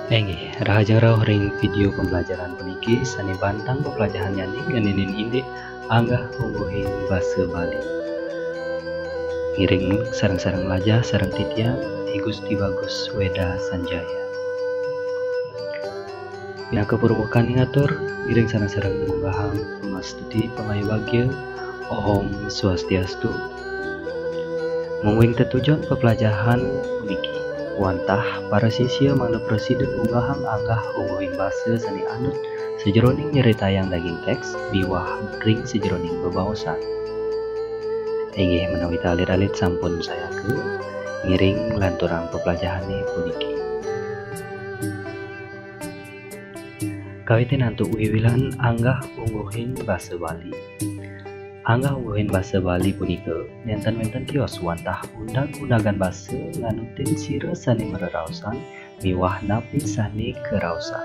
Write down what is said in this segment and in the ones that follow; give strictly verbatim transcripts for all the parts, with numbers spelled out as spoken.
Inggih, rahajeng rauh ring video pembelajaran puniki sane bantang peplajahan nyaning ngeninin indik anggah ungguhing basa Bali. Ngiring sareng-sareng mlajah sareng titiang, I Gusti Bagus Weda Sanjaya. Pinaka parupakan ngatur, ngiring sareng-sareng ngunggahang pamastuti pangayu bagia. Om Swastiastu. Mungguing tetujon peplajahan puniki, wantah para sisia mangda prasida ngunggahang anggah ungguhing basa sane anut sajeroning nyeritayang daging teks miwah ring sajeroning bebaosan. Inggih, menawi alit-alit sampun sayaka, ngiring lanturang peplajahane puniki. Kawitin antuk wiwilan anggah ungguhing basa Bali. Anggah ungguhing basa Bali punika nenten wenten tios wantah undag-undagan basa nganutin sira sane mareraosan miwah napi sane karaosan.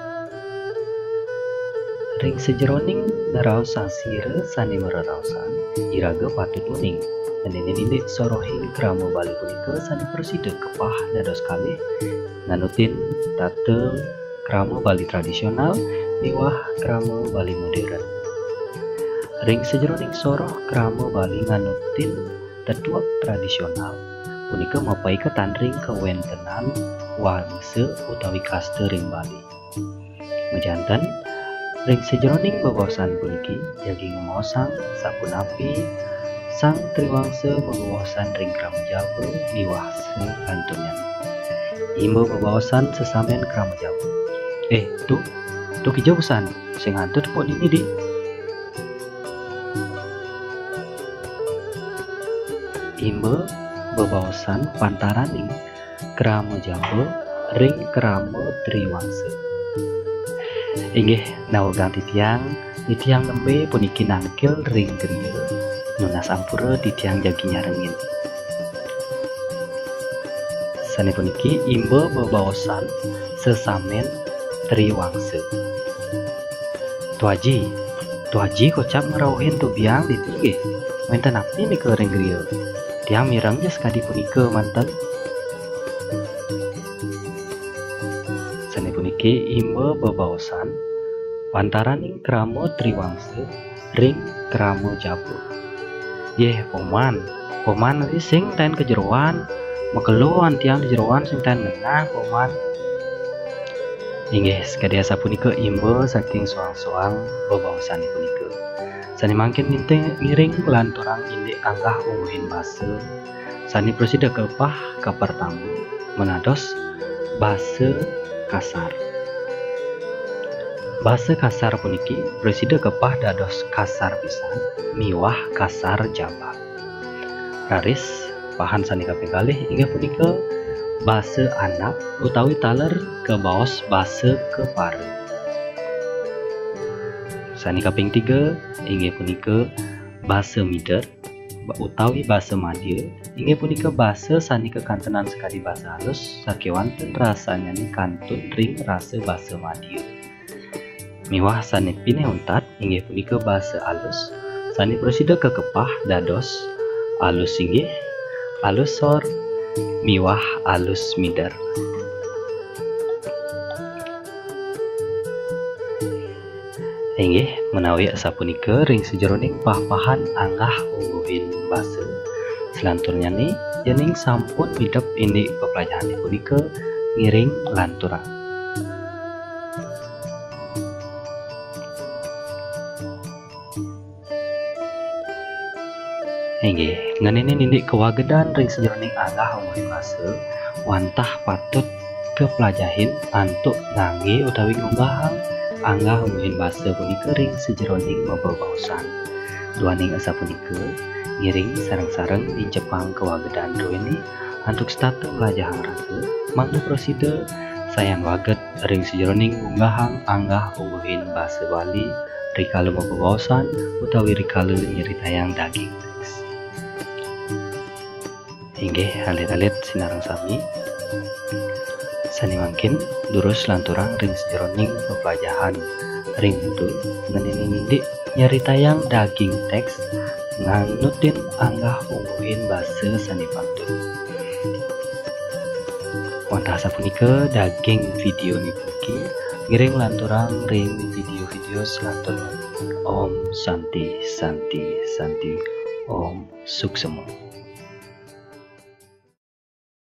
Ring sajeroning neraosang sira sane mareraosan, iraga patut uning ngeninin indik sorohing krama Bali punika sane prasida kepah dados kalih, nganutin tata krama Bali tradisional miwah krama Bali modern. Ring sajeroning soroh krama Bali nganutin tetuek tradisional, punika mapaiketan ring kawentenan wangsa utawi kasta ring Bali. Majanten, ring sajeroning bebaosan puniki jagi ngemaosang sapunapi Sang Triwangsa mabebaosan ring krama jaba miwah salanturnyane. Imba bebaosan sesamen krama jaba. "Eh, Tu, Tu kija usan, sing antu tepuk dini, Di." Imba bebaosan pantaraning krama jaba ring krama triwangsa. Inggih, nawegang titiang, titiang nembe puniki nangkil ring griya, nunas ampura titiang jagi nyarengin. Sane puniki imba bebaosan sesamen triwangsa. "Tu Aji, Tu Aji kocap ngrauhin Tu Biang dini nggih. Wenten napi nika ring griya? Tiang mireng ja sakadi punika manten." Sane puniki imba bebaosan pantaraning krama triwangsa ring krama jaba. "Yeh, Poman, Poman ri sing taen ka jeroan, makelo antiang di jeroan sing taen ngenah, Poman." Inggih, sakadi asapunika imba saking soang-soang bebaosane punika. Sane mangkin ngiring lanturang indik anggah ungguhing basa sane prasida kepah kapertama, manados basa kasar. Basa kasar puniki prasida kepah dados kasar pisan miwah kasar jaba. Raris, pahan sane kaping kalih inggih punika basa andap utawi taler kabaos basa kepara. Sane kaping tiga inggih punika basa mider utawi basa madya, inggih punika basa sane kakantenan sakadi basa alus, sakewanten rasannyane kantun ring rasa basa madya. Miwah sane pinih untat, inggih punika basa alus, sane prasida kakepah dados alus singgih, alus sor, miwah alus mider. Inggih, menawi asapunika ring sajeroning pah-pahan anggah ungguhing basa. Salanturnyane, yening sampun midep indik peplajahane punika, ngiring lanturang. Inggih, ngeninin indik kawagedan ring sajeroning anggah ungguhing basa, wantah patut kaplajahin antuk ngangge utawi ngunggahang anggah ungguhing basa punika ring sajeroning bebaosan. Duaning asapunika, ngiring sareng-sareng nincapang kawagedan druene antuk setata mlajahang raga, mangda prasida sayan waget ring sajeroning ngunggahang anggah ungguhing basa Bali rikala mabebaosan utawi rikala nyeritayang daging teks. Inggih, alit-alit sinareng sami. Sane mangkin durus lanturang ring sajeroning peplajahan ring nutur ngeninin indik nyeritayang daging teks nganutin anggah ungguhing basa sane pantun. Tah sapunika daging video niki, ngiring lanturang ring video-video selanturnya. Om Santi, Santi, Santi. Om Suksema.